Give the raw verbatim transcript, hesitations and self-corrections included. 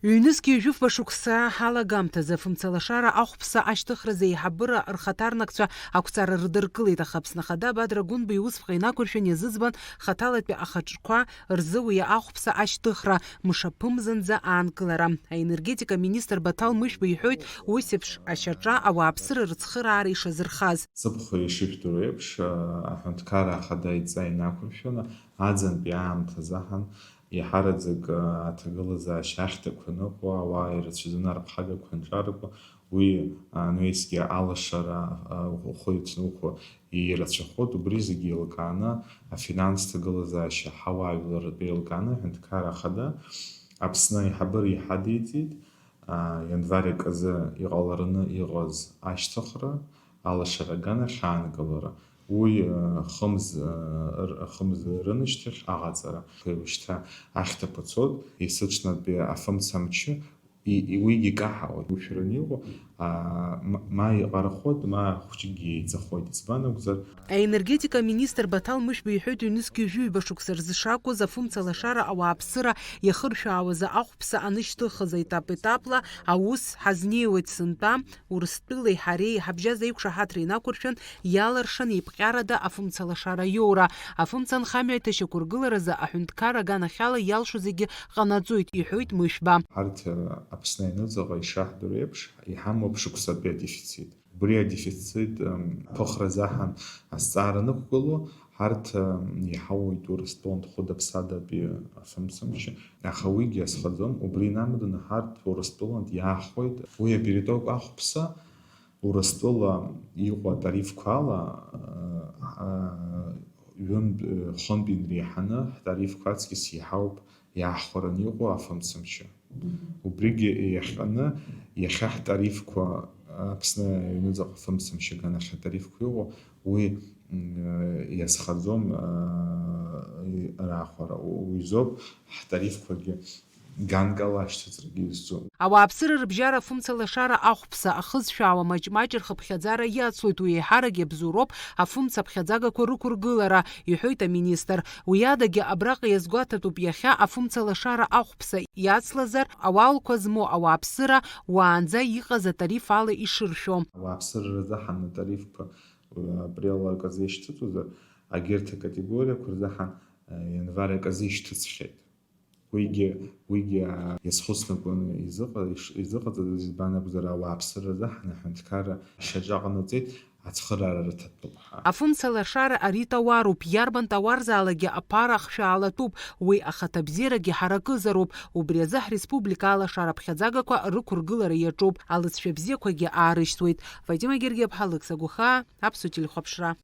Ҩнызқьи жәыфба шықәса алагамҭазы афымцалашара ахәԥса ашьҭыхразы аиҳабыра рхаҭарнакцәа ақәҵара рыдыркылеит, аха Аԥсны Ахада Бадра Гәынба иусԥҟа инақәыршәан иазыӡбан хаҭалатәи ахаҿқәа рзы уи ахәԥса ашьҭыхра мшаԥымзанӡа аанкылара. Аенергетика министр Баҭал Мышәба иҳәоит, ус еиԥш ашьаҿа ауааԥсыра рыцхыраара ишазырхаз. Сыԥхьа ишышәдыруа еиԥш, аҳәынҭқарра ахада идҵа инақәыршәаны, аӡынтәи аамҭазы аҳан, иаҳараӡак аҭагылазаашьа ахьҭақәа аныҟоу, ауаа ирацәаӡаны арԥхагақәа анҿарку, уи, а, анаҩсгьы алашара, а, ухы иҭнухуа ирацәахоит, убри зегьы еилкааны, афинанс ҭагылазаашьа ҳауаажәларратә еилкааны аҳәынҭқарра ахада Аԥсны аиҳабыра иҳадиҵеит, а, ианвар акы азы иҟалараны иҟаз ашьҭыхра, алашара аганахь аанкылара, уи, а, хымз, а, р-, хымз рынашьҭахь аҟаҵара. Уажәшьҭа ахьҭақәа цоит, есыҽнатәи афымца мчы, и-, и-, уигьы икаҳауеит. Ушәараны иҟоу, а, м-, ма иҟарахоит, ма хәҷыкгьы еиҵахоит. Избан акәзар, Аенергетика аминистр Баҭал Мышәба иҳәоит, ҩнызқьи жәаҩба шықәса рзы шакәыз, афымцалашара ауааԥсыра иахыршәаауазы ахәԥса анышьҭыхыз, етап-етапла аус ҳазнеиуеит сынтәа, Урыстәылеи ҳареи ҳабжьаз аиқәшаҳаҭра инақәыршәан, иалыршан еиԥҟьарада афымцалашара иоура. Афымца анхамҩа аиҭашьақәыргыларазы аҳәынҭқарра аганахьала иалшо зегьы ҟанаҵоит, иҳәоит Мышәба. Ҳарҭ, Аԥсны аҩныҵҟа ишаҳдыруа еиԥш, иҳамоуп шықәсатәи адефицит. Убри адефицит, м, ԥыхра заҳан азҵаара анықәгыло, ҳарҭ, м, иҳауеит Урыстәылантә хәыда-ԥсадатәи афымцамч, аха уигьы азхаӡом, убри инамаданы ҳарҭ Урыстәылантә иаахәоит. Уи абириток ахәԥса Урыстәыла иҟоу атарифқәа ала, а, а, ҩынтә, хынтә инреиҳаны ҳтарифқәа аҵкьыс иаҳауп иаахәараны иҟоу афымцамч. Убригьы иахҟьаны, иахьа ҳтарифқәа, Аԥсны аҩныҵҟа афымцамч аганахь атарифқәа иҟоу, уи, м, иазхаӡом, а, раахәара. Уи изоуп ҳтарифқәагьы ганкала ашьҭыҵрагьы изҿу. Ауааԥсыра рыбжьара афымцалашара ахәԥса ахызшәаауа маҷ-маҷ рхыԥхьаӡара иацлоит, уи еиҳарак иабзоуроуп афымца аԥхьаӡагақәа рықәыргылара, иҳәоит аминистр. Уи адагьы абраҟа иазгәаҭатәуп, иахьа афымцалашара ахәԥса иацлазар, ауалқәа змоу ауааԥсыра уаанӡа иҟаз атариф ала ишыршәо. Ауааԥсыра рзаҳан атарифқәа, э, апрел аказы ишьҭыҵуазар, агьырҭ акатегориақәа рзаҳан, э, ианвар аказы ишьҭыҵхьеит. Уигьы, уигьы, аа, иазхәыцнакуаны изыҟа-, иш-, изыҟаҵатәыз, избан акәзар, ауааԥсыра азы ҳанаҳәынҭқарра ашьаҿа ҟанаҵеит, ацхыраара рыҭатәуп ҳәа. Афымцалашара ари тауаруп, иарбан тауарзаалакгьы аԥара ахшәаалатәуп, уи ахаҭабзиарагьы ҳаракызароуп, убри азы ҳреспублика алашара аԥхьаӡагақәа рықәыргылара иаҿуп, алыҵшәа бзиақәагьы аарышьҭуеит. Фатима Гергиаԥҳа, Лықьса Гәахаа, Аԥсуа телехәаԥшра.